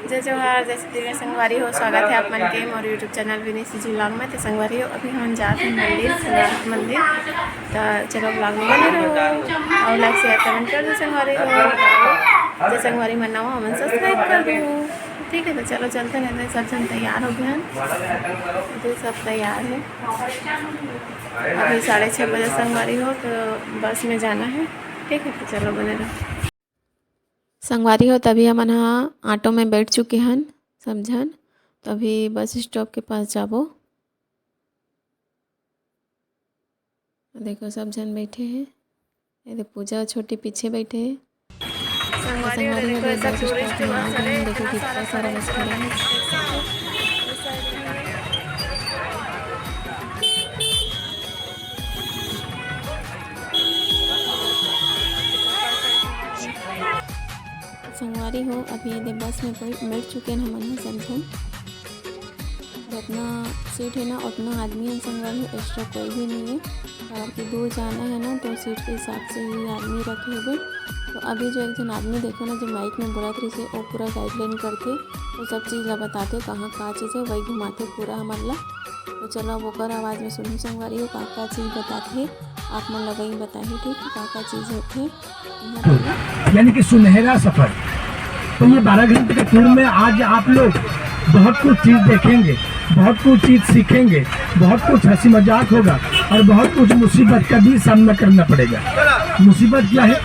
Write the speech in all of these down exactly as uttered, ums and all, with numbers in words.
जय जोहार, जय छत्तीसगढ़ संगवारी हो, स्वागत है आप मन के मोर YouTube channel Vineet CG vlog में। तो संगवारी हो, अभी हम जात हन मंदिर, सोनार मंदिर। तो चलो vlog में बने रहो और like, share, comment कर दो संगवारी हो। जो संगवारी मन नवा हो, मन subscribe कर दो। ठीक है, तो चलो चलते हैं। सब झन तैयार हो गए हैं, तो सब तैयार है। अभी साढ़े छः बजे संगवारी हो, तो बस में जाना है। ठीक है, तो चलो बने रहो। संगवारी हो, तभी हमन ह ऑटो में बैठ चुके हन सब झन। तो अभी बस स्टॉप के पास जाबो। देखो, सब झन बैठे हैं। ये दे, पूजा छोटी पीछे बैठे हैं। संगवारी हो, देखो, ऐसा टूरिस्ट बस है, देखो कितना सारा बस खड़ा है। संगवारी हो, अभी ये दे बस में बैठ, बैठ चुके हैं हमन ह सब झन। जितना सीट है ना, उतना आदमी है संगवारी हो, एक्स्ट्रा कोई भी नहीं है। और कि दूर जाना है ना, तो सीट के हिसाब से ही आदमी रखे हुए। तो अभी जो एक झन आदमी देखो ना, जो माइक में बोलत रहिसे, वो पूरा गाइडलाइन करथे, वो सब चीज़ ला बताथे, कहाँ का चीज़ है, वही घुमाथे पूरा हमन ला। तो चलो, अब ओकर आवाज़ में सुनहू संगवारी हो, का का चीज़ बताथे, आप मन ला वही बताही, ठीक, का का चीज़ होथे। यानी कि सुनहरा सफर। तो ये बारह घंटे के टूर में आज आप लोग बहुत कुछ चीज़ देखेंगे, बहुत कुछ चीज़ सीखेंगे, बहुत कुछ हंसी मजाक होगा और बहुत कुछ मुसीबत का भी सामना करना पड़ेगा। मुसीबत क्या है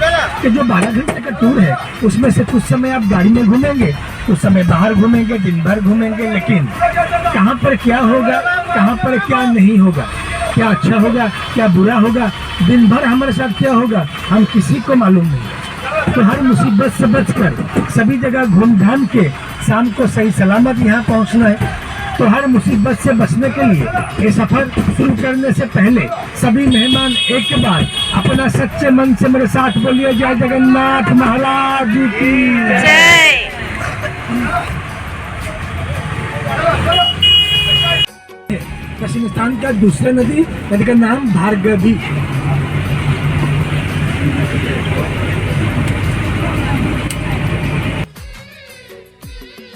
कि जो बारह घंटे का टूर है, उसमें से कुछ समय आप गाड़ी में घूमेंगे, कुछ समय बाहर घूमेंगे, दिन भर घूमेंगे, लेकिन कहाँ पर क्या होगा, कहाँ पर क्या नहीं होगा, क्या अच्छा होगा, क्या बुरा होगा, दिन भर हमारे साथ क्या होगा, हम किसी को मालूम नहीं। तो हर मुसीबत से बचकर सभी जगह घूम घाम के शाम को सही सलामत यहाँ पहुँचना है। तो हर मुसीबत से बचने के लिए ये सफर शुरू करने से पहले सभी मेहमान एक बार अपना सच्चे मन से मेरे साथ बोलिए, "जय जगन्नाथ महाराज की जय।" पश्चिम स्थान का दूसरा नदी, नदी का नाम भार्गवी।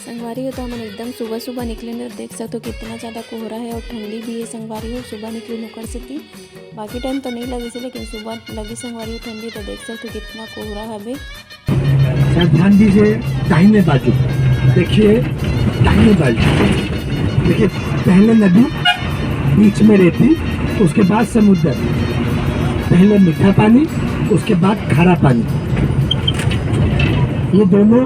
संगवारी हो, तो हमन एकदम सुबह सुबह निकले ने, देख सकते हो कितना ज़्यादा कोहरा है और ठंडी भी है संगवारी हो। सुबह निकले नौकर से थी, बाकी टाइम तो नहीं लगी से, लेकिन सुबह लगी संगवारी हो ठंडी, तो देख सकते हो कितना कोहरा हवे। सावधान दीजिए, दाहिने बाजू देखिए, दाहिने बाजू देखिए, पहले नदी बीच में रेती, उसके बाद समुद्र, पहले मीठा पानी, उसके बाद खारा पानी। ये दोनों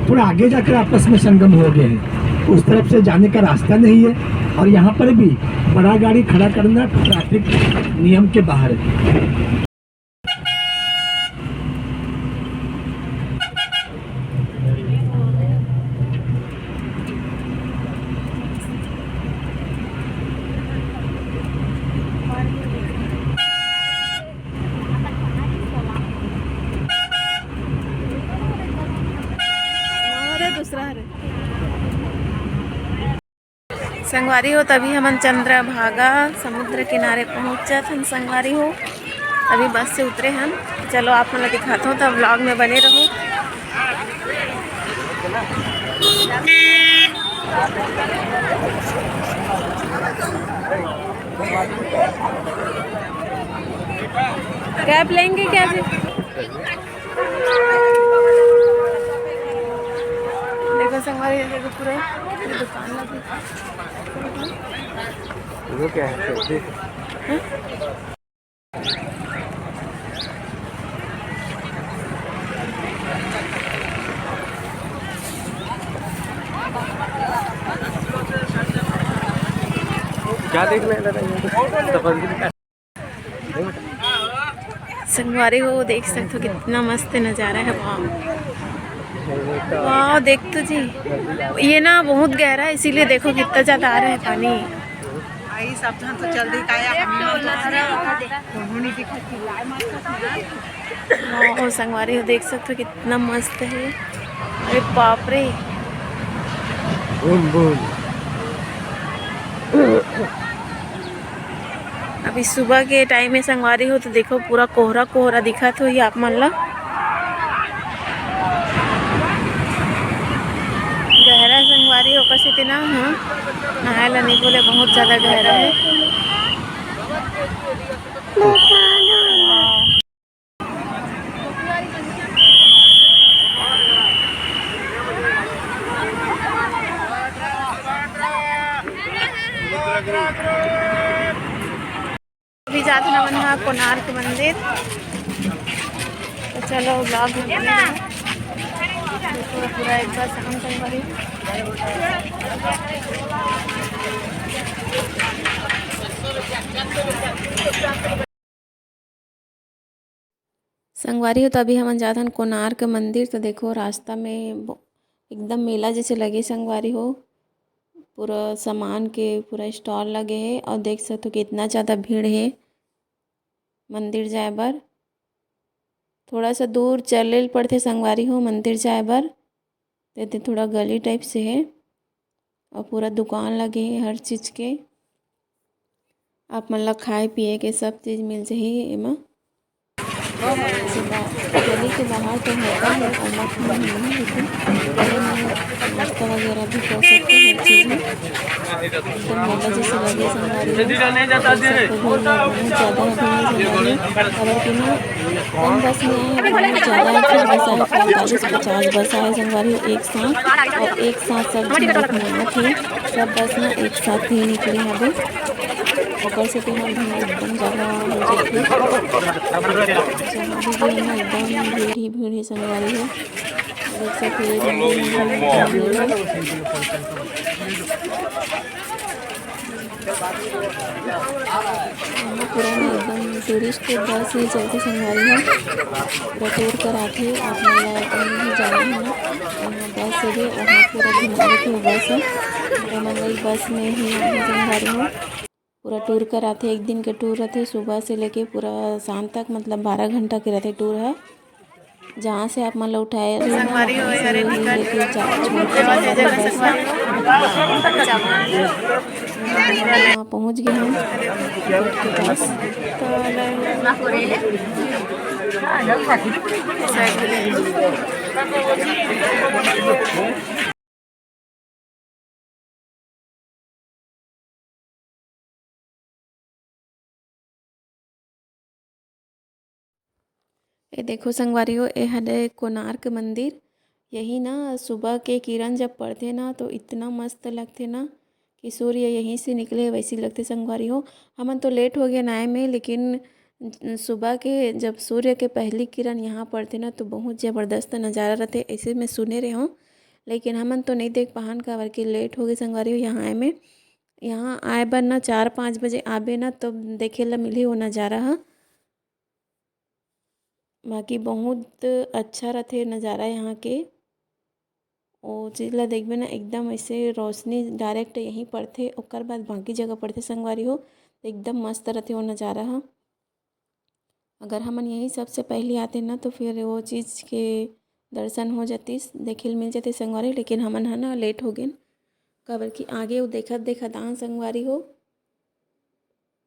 थोड़ा आगे जाकर आपस में संगम हो गए हैं, उस तरफ से जाने का रास्ता नहीं है। और यहाँ पर भी बड़ा गाड़ी खड़ा करना ट्रैफिक नियम के बाहर है। अरे दूसरा हरे। संगवारी हो, तभी हमन चंद्रभागा समुद्र किनारे पहुँचत हन संगवारी हो। अभी बस से उतरे हन, चलो आप मन ला दिखात हूँ, तब vlog में बने रहो। कैप लेंगे क्या जी? देखो संगवारी, देखो पूरा ये दुकान लगी। वो क्या है? क्या देखना है दादा? संगवारी हो, देख सकते हो कितना मस्त नज़ारा है। वाह, वाह, देख तो जी, ये ना बहुत गहरा है, इसीलिए देखो कितना ज़्यादा आ रहा है पानी। आई सब झन तो जल्दी काया। वाह, संगवारी हो, देख सकते हो कितना मस्त है। अरे बाप रे। Boom boom. अभी सुबह के टाइम में संगवारी हो, तो देखो पूरा कोहरा कोहरा दिखत होही आप मन ला। हाँ, नहाए ला नहीं बोले, बहुत ज्यादा गहरा है। अभी जात हन हमन ह कोणार्क मंदिर। तो चलो vlog में बने रहो। देखो पूरा एक बार शाम संगवारी। संगवारी हो, तो अभी हमन जात हन कोणार्क मंदिर। तो देखो रास्ता में ब-, एकदम मेला जैसे लगे संगवारी हो, पूरा सामान के पूरा stall लगे हे और देख सकत हो कितना ज्यादा भीड़ हे मंदिर जाए बर। थोड़ा सा दूर चले ल पड़थे संगवारी हो मंदिर जाए बर। एदे थोड़ा गली type से हे और पूरा दुकान लगे हे हर चीज के। आप मन ला खाए पिए के सब चीज मिल जाही एमा। से बा-, गली के बाहर तो होता है, ओमा खाना नहीं, लेकिन गली में नाश्ता वगैरह भी कर सकते हैं हर चीज में। एकदम मेला जैसे लगे संगवारी हो। देख सकते हो, भीड़ बहुत ज्यादा है, भीड़ है संगवारी हो। अगर कि ना कम बस में आए हैं, बहुत ज्यादा है, फिर बस आए पैंतालीस पचास बस आए संगवारी हो एक साथ, और एक साथ सब झन में आथे, सब बस ना एक साथ ही निकले हवे, ओकर से तो ना भीड़ एकदम ज्यादा हो जाथे। जहाँ भी गए ना एकदम भीड़ ही भीड़ है संगवारी हो। देख सकते हो, ये मंदिर में भी एकदम भीड़ है। यहाँ पूरा ना एकदम tourist बस ही चलथे संगवारी हो, पूरा tour कराथे। आप मन ला कहीं भी जाना है ना, यहाँ बस से भी वहाँ पूरा घुमा देथे बस ह। तो हमन वही बस में ही आए हैं संगवारी हो। पूरा tour कराथे, एक दिन के tour रथे, सुबह से लेके पूरा शाम तक, मतलब बारह घंटा के रथे tour ह। जहाँ से आप मन ला उठाए रही ना, संगवारी हो, वहाँ से एहर ही टिकट लेके जा-, छोड़ के जाए वाला बस ह। संगवारी हो। हाँ, पहुँच गए हम टिकट के पास। ये देखो संगवारी हो, ये हरे कोणार्क मंदिर। यही ना सुबह के किरण जब पड़थे ना, तो इतना मस्त लगथे ना कि सूर्य यहीं से निकले, वैसी लगथे संगवारी हो। हमन तो late हो गए आए में, लेकिन सुबह के जब सूर्य के पहली किरण यहाँ पड़थे ना, तो बहुत जबरदस्त नज़ारा रथे, ऐसे मैं सुने रहे हूँ। लेकिन हमन तो नहीं देख पाहन, काबर कि late हो गए संगवारी हो यहाँ आए में। यहाँ आए बर ना चार पाँच बजे आबे ना, तब देखे ला मिलही वो नज़ारा ह। बाकी बहुत अच्छा रथे नज़ारा यहाँ के। ओ चीज ला देखबे ना, एकदम ऐसे रोशनी direct यहीं पड़थे, ओकर बाद बाकी जगह पड़थे संगवारी हो। एकदम मस्त रथे वो नज़ारा ह। अगर हमन यहीं सबसे पहली आते ना, तो फिर वो चीज के दर्शन हो जातिस, देखे ल मिल जातिस संगवारी, लेकिन हमन ह ना late हो गेन, काबर कि आगे वो देखत देखत आन संगवारी हो।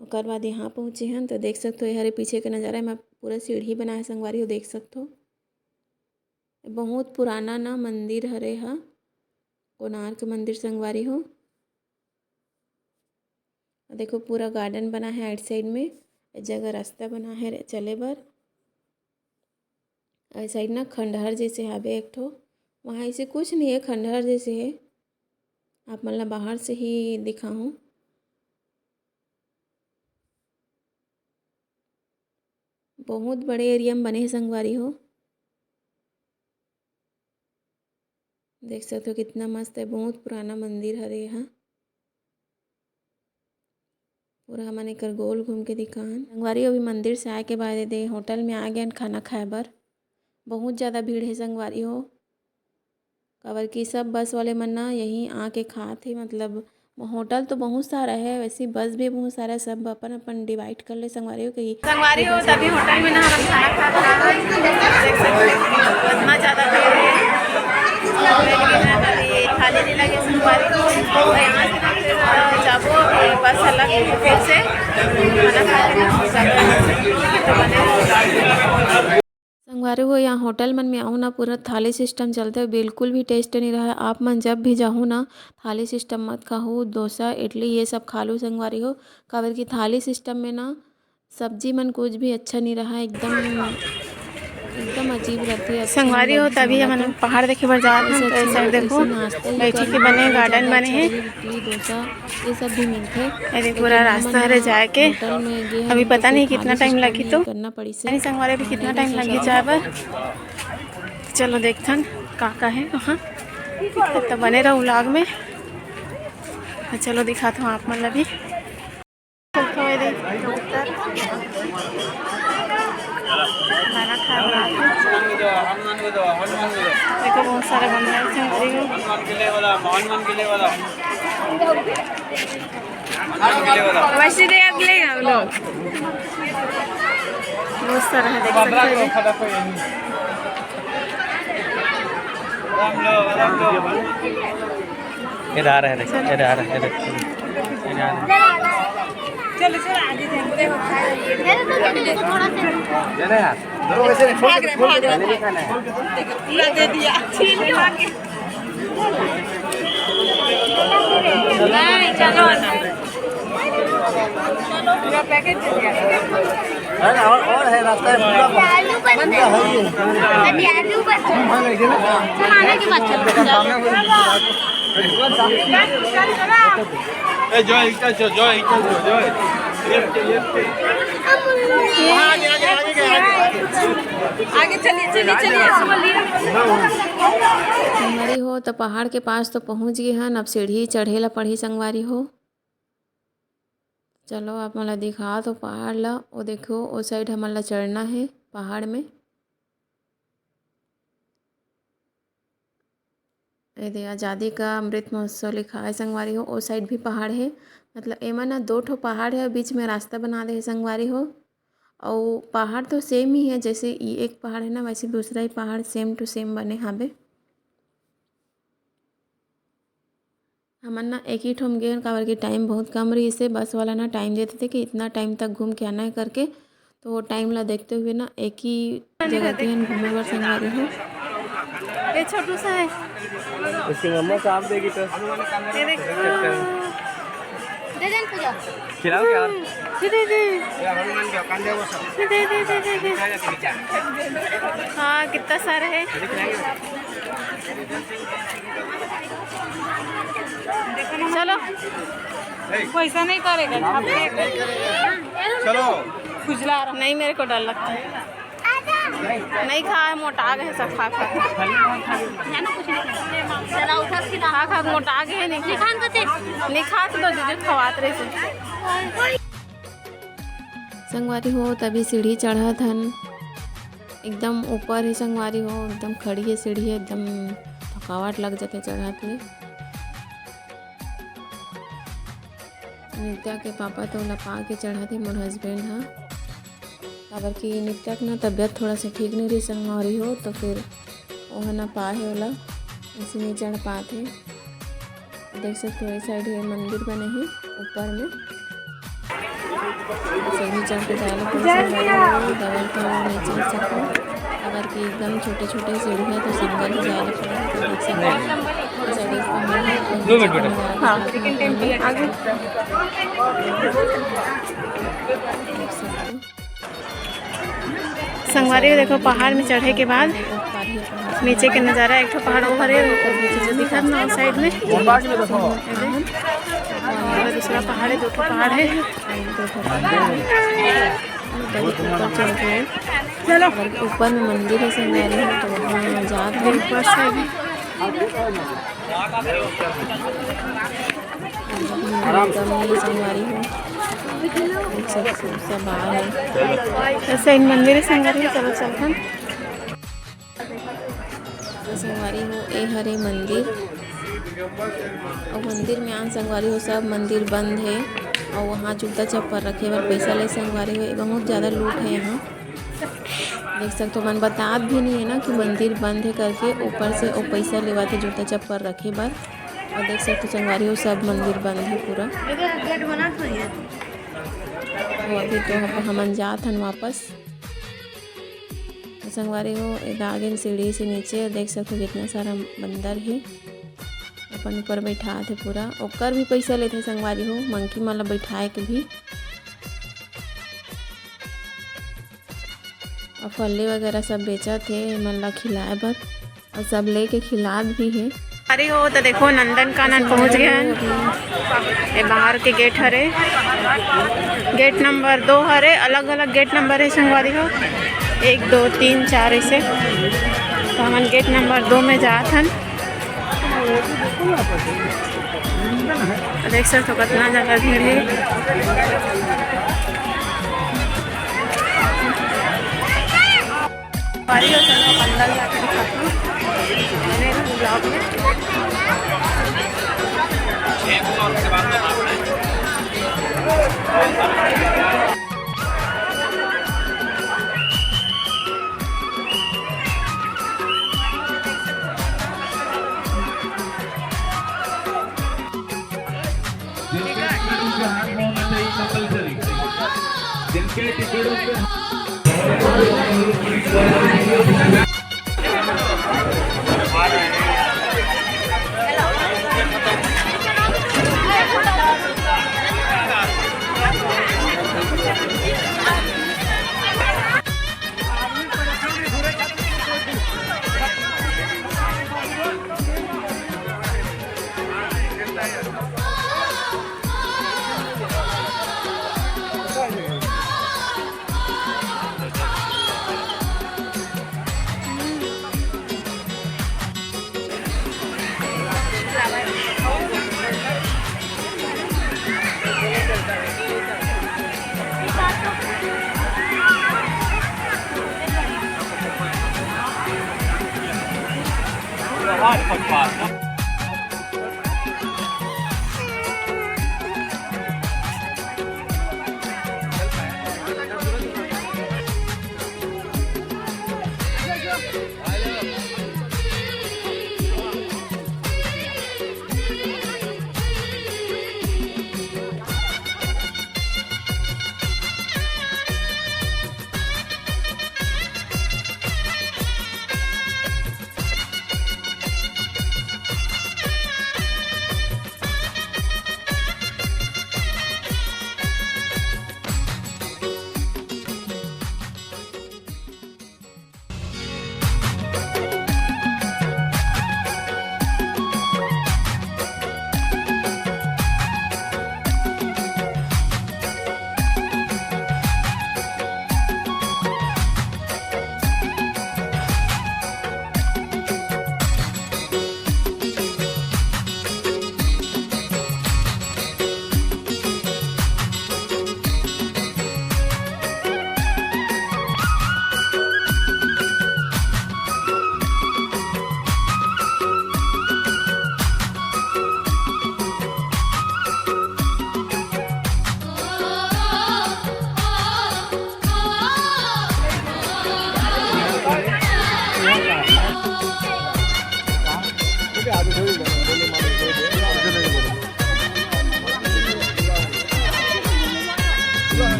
ओकर बाद यहाँ पहुँचे हन, तो देख सकथो, ये हरे पीछे के नज़ारा, एमा पूरा सीढ़ी बनाए संगवारी हो, देख सकथो। बहुत पुराना ना मंदिर हरे ह, कोणार्क मंदिर संगवारी हो। देखो, पूरा garden बना है आइट side में, ए जगह रास्ता बना है रे-, चले बर। ए side ना खंडहर जैसे हावे एक ठो, वहाँ ऐसे कुछ नहीं है, खंडहर जैसे है। आप मन ला बाहर से ही दिखाहूँ। बहुत बड़े area में बने हे संगवारी हो। देख सकथो कितना मस्त है, बहुत पुराना मंदिर हरे एहा। पूरा हमन एकर गोल घूम के दिखाहन। संगवारी हो, अभी मंदिर से आए के बाद एदे होटल में आ गेन खाना खाए बर। बहुत ज्यादा भीड़ हे संगवारी हो, काबर कि सब बस वाले मन ना यहीं आके खात हे। मतलब होटल तो बहुत सारा है, वैसे बस भी बहुत सारा है, सब अपन अपन divide कर ले संगवारी हो। कहीं संगवारी हो, तभी होटल में ना हम खाना खा रहा है। देख सकते हो, इतना ज्यादा भीड़ है, लेकिन अभी खाली नहीं लगे संगवारी हो। तो यहाँ से ना फिर जाबो, बस अलग फिर से खाना खा के ना जाबो। अरे वो यहाँ होटल मन में आऊ ना, पूरा थाली सिस्टम चलथे, बिल्कुल भी टेस्ट नहीं रहा है। आप मन जब भी जाहू ना, थाली सिस्टम मत खाहू, डोसा, इडली ये सब खा लू संगवारी हो, काबर कि थाली सिस्टम में ना सब्जी मन कुछ भी अच्छा नहीं रहा है, एकदम एकदम अजीब रहती है, अच्छा नहीं संगवारी हो। लगती तभी मोला हमन तो। पहाड़ देखे बर जात हन, ऐसे तो ए अच्छा side लगता है, देखो, ऐसे नाश्ता ही बैठी करना के बने, पड़ garden जाता है, बने हे। अच्छा, इडली, डोसा, ये सब भी मिलथे। ये देखो, लेकिन पूरा हमन रास्ता हरे ना जाए के। होटल में गे हन, अभी तो पता फिर नहीं कितना थाली टाइम सिस्टम लगही में तो। करना पड़ी से। नहीं संगवारी, अभी कितना टाइम लगही जाए बर? चलो देखथन का का हे वहाँ। तो बने रहो vlog में। तो चलो दिखात हूँ आप मन ला भी। चलथन ये दे कबूतर। खाना खाए बर आथे। देखो बहुत सारा गमला हे संगवारी हो। वैसे तो यार ले हम लोग। बहुत सारा हे, देख सकते हो। इधर आ रहे हैं, देखो, इधर आ रहे हैं, इधर, इधर आ रहे हैं। चलो, चलो, आगे जाएंगे। ये ना यार, दोनों वैसे नहीं, छोड़ दे, छोड़ दे, खाने नहीं खाना है। पूरा दे दिया। नहीं, चलो अंदर। पूरा packet दे दिया। है ना, और, और है, रास्ता है, पूरा आलू बन पूरा है ये। अभी आलू बन। हम लोग ये ना, खाने के बाद चलो। ए, जय, इधर चल, जय, इधर चल, जय। Left, left। आगे, आगे, आगे, आगे। आगे चलिए, चलिए, चलिए। संगवारी हो, तो पहाड़ के पास तो पहुँच गे हन, अब सीढ़ी चढ़े ला पड़ही संगवारी हो। चलो, आप मन ला दिखात हो पहाड़ ला, वो देखो, वो side हमन ला चढ़ना हे पहाड़ में। ए दे, आज़ादी का अमृत महोत्सव लिखा है संगवारी हो। ओ side भी पहाड़ हे, मतलब एमा ना दो ठो पहाड़ हे, बीच में रास्ता बना दे हे संगवारी हो। अउ पहाड़ तो same ही है, जैसे ये एक पहाड़ है ना, वैसे दूसरा ही पहाड़ same to same बने हाबे। हमन ना एक ही ठो म गेन, काबर कि time बहुत कम रहिस हे। बस वाला ना time देते थे कि इतना time तक घूम के आना है करके, तो वो time ला देखते हुए ना एक ही जगह गे हन घूमे बर संगवारी हो। ये छोटू सा है। उसकी मम्मा साफ देगी तो। ये देखो। दे दे न पूजा। खिलाओ क्या? दे दे दे। दे दे दे दे दे। हाँ, कितना सारा है। चलो। पैसा नहीं पड़ेगा। चलो। खुजला रहा। नहीं, मेरे को डर लगता है। नहीं खाए, मोटा गए सब खा खा। खा खा मोटा गए, नहीं खाए। नहीं खात तो दीदी खवात रहे से। संगवारी हो, तभी सीढ़ी चढ़त हन। एकदम ऊपर हे संगवारी हो, एकदम खड़ी हे सीढ़ी, एकदम थकावट लग जाथे चढ़त में। नित्या के पापा तो ओला पा के चढ़त हे मोर husband ह, काबर कि नित्या के ना तबीयत थोड़ा सा ठीक नहीं रही संगवारी हो, तो फिर ओह ना पा हे ओला, ऐसे नहीं चढ़ पात हे। देख सकते हो, ये side ये मंदिर बने हे ऊपर में। सीढ़ी चढ़ के जाए ला पड़े, दवा तो नीचे ही सकते। अगर कि एकदम छोटे छोटे सीढ़ी है तो single ही जाए ला पड़े। तो देख सकते हो, ये side एक कमरा है, तो नीचे कमरा है। हाँ, आगे। देख सकते हो। संगवारी हो, देखो, पहाड़ में चढ़े के बाद नीचे के नजारा, एक ठो पहाड़ वो हरे, ऊपर नीचे दिखत ना, उस side में। और दूसरा पहाड़ है, दो ठो पहाड़ है। चलो, ऊपर में मंदिर है, संगवारी हो, तो वहाँ जात हन। ऊपर से भी। एकदम नहीं संगवारी हो। सब, सब, सब आ रहे हैं। ऐसे इन मंदिर है संगवारी हो, चलो चलथन। तो संगवारी हो, ए हरे मंदिर। और मंदिर में आन संगवारी हो, सब मंदिर बंद है। और वहाँ जूता चप्पल रखे बर पैसा ले संगवारी हो, बहुत ज़्यादा लूट है यहाँ। देख सकते हो, मन बतात भी नहीं है ना कि मंदिर बंद है करके, ऊपर से वो पैसा लेवाथे जूता चप्पल रखे बर। और देख सकते हो संगवारी हो, सब मंदिर बंद है पूरा। तो अभी तो हम, हमन जात हन वापस। संगवारी हो, एदा आगेन सीढ़ी से नीचे, देख सकथो कितना सारा बंदर हे, अपन ऊपर बैठात हे पूरा। ओकर भी पैसा लेथे संगवारी हो, मंकी मन ला बैठाए के भी। अउ फल्ली वगैरह सब बेचत हे एमन ला खिलाए बर, अउ सब लेके खिलात भी हे। अरे हो, तो देखो, नंदनकानन पहुंच गए हैं। ये बाहर के गेट हरे, गेट नंबर दो हरे, अलग-अलग गेट नंबर है संगवारी हो, एक, दो, तीन, चार ऐसे। तो हमन गेट नंबर दो में जात हन। देख सकथो, कितना ज्यादा भीड़ है। संगवारी हो, चलो, अंदर जाके दिखाती हूँ। बने रहो vlog में। जिनके टिकट उनके हाथ में होना चाहिए compulsory। जिनके टिकट उनके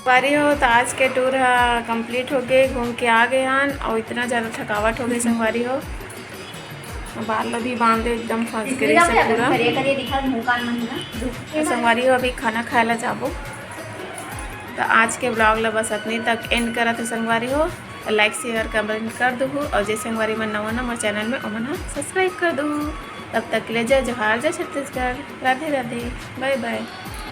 संगवारी हो, तो आज के टूर ह कंप्लीट हो गए, घूम के आ गए हन। और इतना ज़्यादा थकावट हो गई संगवारी हो, बाल ला भी बांध दे, एकदम फंस गए से पूरा। तो संगवारी हो, अभी खाना खाए ला जाबो। तो आज के ब्लॉग ला बस अतनी तक एंड करत हो संगवारी हो। लाइक, शेयर, कमेंट कर दूहू, और जे संगवारी मन नवा नवा चैनल में, ओमन ह सब्सक्राइब कर दूहू। तब तक के लिए जय जोहार, जय छत्तीसगढ़, राधे राधे, बाय बाय।